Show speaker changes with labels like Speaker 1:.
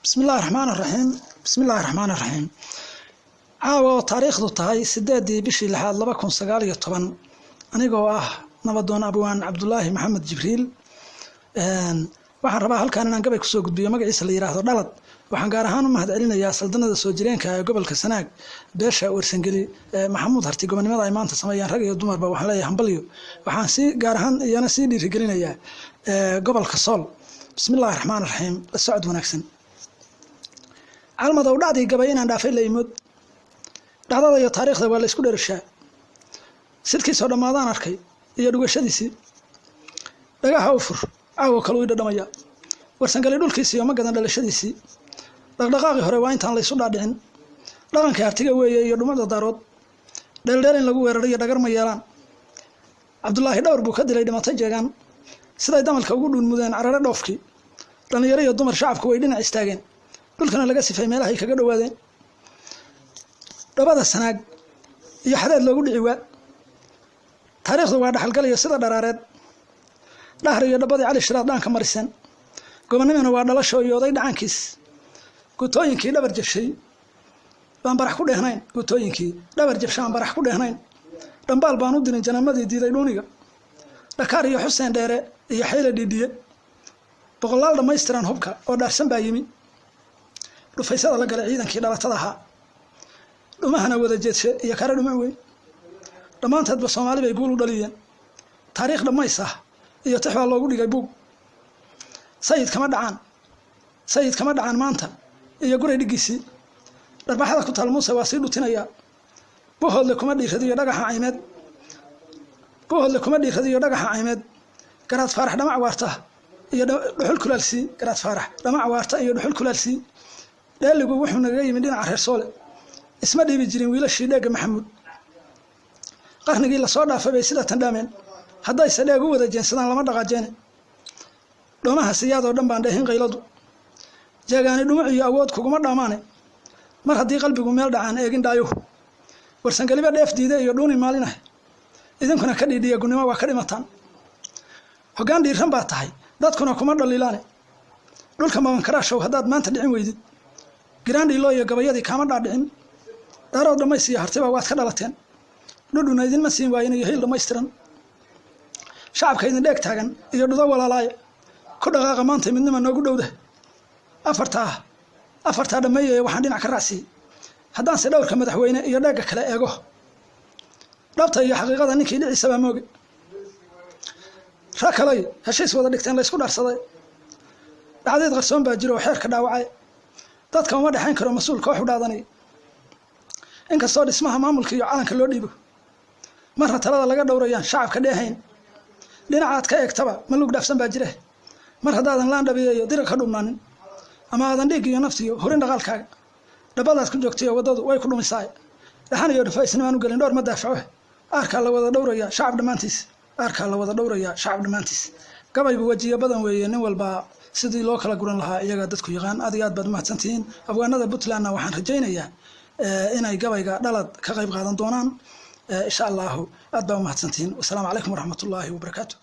Speaker 1: Bismillahi raxmaan raxiim, bismillahi raxmaan raxiim. Caawa oo taariikhdu tahay 8-dii bishii lixaad 2019, anigoo ah nabadoon abwaan Cabdulaahi Maxamed Jibriil, waxaan rabaa halkan inaan gabay kusoo gudbiyo magaciisa la yiraahdo Dhalad. Waxaan gaar ahaan u mahad celinayaa saldanada soo jireenka ee gobolka Sanaag, beesha Warsangeli, Maxamuud Harti, gobonimada ay maanta sameeyaan rag iyo dumarba waxaan leeyahay hambalyo. Waxaan si gaar ahaan iyana sii dhiirigelinayaa gobolka Sool. Bismillahi raxmaan raxiim, la socod wanaagsan. Calmadow dhacdii gabay inaan dhaafay la imod, dhacdada iyo taariikhda waa la isku dherashaa. Sidkiisoo dhammaadaan arkay iyo dhugashadiisii, dhagaha u fur caawo kale ii dhadhamaya. Warsangali dhulkiisiiyo ma gadan dhalashadiisii, dhaqdhaqaaqii hore waa intaan laysu dhaadhicin. Dhaqankii hartiga weeye iyo dhumada daarood, dheeldheel in lagu weeraray iyo dhagar ma yeelaan. Cabdulaahi dhowr buu ka dilay dhimatay jeegaan, siday damalka ugu dhuunmudeen carare dhoofkii. Dhallinyaro iyo dumar shacabku way dhinac istaageen, dhulkana laga sifay meelahay kaga dhowaadeen. Dhabada Sanaag iyo xadeed loogu dhici waa, taariikhdu waa dhaxalgalayo sida dharaareed. Dhahar iyo dhabadii Cali Shiraad dhaanka mariseen, gobonnimana waa dhalasho iyo oday dhacaankiis. Gutooyinkii dhabar jabshay baan barax ku dheehnayn, gutooyinkii dhabar jabshay baan barax ku dheehnayn. Dhambaal baan u dirin janamadii diiday dhuuniga, Dhakaar iyo Xuseen Dheere iyo Xayle Dhiidhiye. Boqolaal dhammaystiran hubka oo dhaarsan baa yimi, dhufaysada la galay ciidankii dhalatada ahaa. Dhumahana wada jeedshe iyo kare dhumuc weyn, dhammaanteedba Soomaali bay guul u dhaliyeen. Taariikh dhammays ah iyo tix baa loogu dhigay buug. Sayid kama dhacaan, sayid kama dhacaan maanta iyo guray dhiggiisii. Dharbaxada ku taal Muuse waa sii dhutinayaa. Buhoodle kuma dhiiradiyo dhagaxa caymeed, buhoodle kuma dhiiradiyo dhagaxa caymeed. Garaad Faarax dhamac waarta iyo dhuxul kulaalsii, Garaad Faarax dhamac waarta iyo dhuxul kulaalsii. Dheeligu wuxuu nagaga yimi dhinaca reer Soole, isma dhiibi jirin wiilashii dheegga Maxamuud. Qarnigii lasoo dhaafay bay sida tandhaameen, haddayse dheeg u wada jeensadaan lama dhaqaajeene. Dhoomaha siyaadoo dhan baan dheehin qayladu, jeegaani dhumuc iyo awood kuguma dhaamaane. Mar haddii qalbigu meel dhacaan eegin dhaayuhu, Warsangeliba dheef diide iyo dhuuni maalinah. Idinkuna ka dhiidhiya gunnimo waa ka dhimataan. Hoggaan dhiiran baa tahay, dadkuna kuma dhaliilaane. Dhulka mabankaraashow haddaad maanta dhicin weydid, giraandhiilo iyo gabayadii kaama dhaadhicin. Daarood dhammays iyo hartiba waad ka dhalateen, dhudhuna idinma siin waayin iyo hiil dhammaystiran. Shacabka idin dheeg taagan iyo dhudo walaalaaye, ku dhaqaaqa maanta midnima noogu dhowda. Afartaa dhammeeyaya waxaan dhinac ka raacsiiyey, haddaanse dhowrka madaxweyne iyo dheegga kale eego, dhabta iyo xaqiiqada ninkii dhiciisabaa mooge. Ra kaley heshiis wada dhigteen laysku dhaarsaday, dhacdeed qarsoon baa jiro oo xeerka dhaawacay. Dadka uma dhexayn karo mas-uul koox u dhaadanaya, inkastoo dhismaha maamulka iyo calanka loo dhiibo, marna talada laga dhowrayaan shacabka dheehayn. Dhinacaad ka eegtaba maluug dhaafsan baa jire, mar haddaadan laandhabiyeeyo dira ka dhumnaanin, ama aadan dhiig iyo naftiyo hurin dhaqaalkaaga. Dhabadaad ku joogtayo waddadu way ku dhumisaay, dhaxan iyo dhufaysnimaan u gelin dhowr ma daafaco. Aarkaa la wada dhowrayaa shacab dhammaantiis, aarkaa la wada dhowrayaa shacab dhammaantiis. Gabaygu wejiyo badan weeye, nin walba sidii loo kala guran lahaa iyagaa dadku yaqaan. Aad iyo aad baad umahadsantihiin. Afgaanada Puntlandna waxaan rajaynayaa inay gabayga Dhalad ka qayb qaadan doonaan insha Allahu. Aad baa umahadsantihiin. Wasalaamu calaykum waraxmatullaahi wabarakaatu.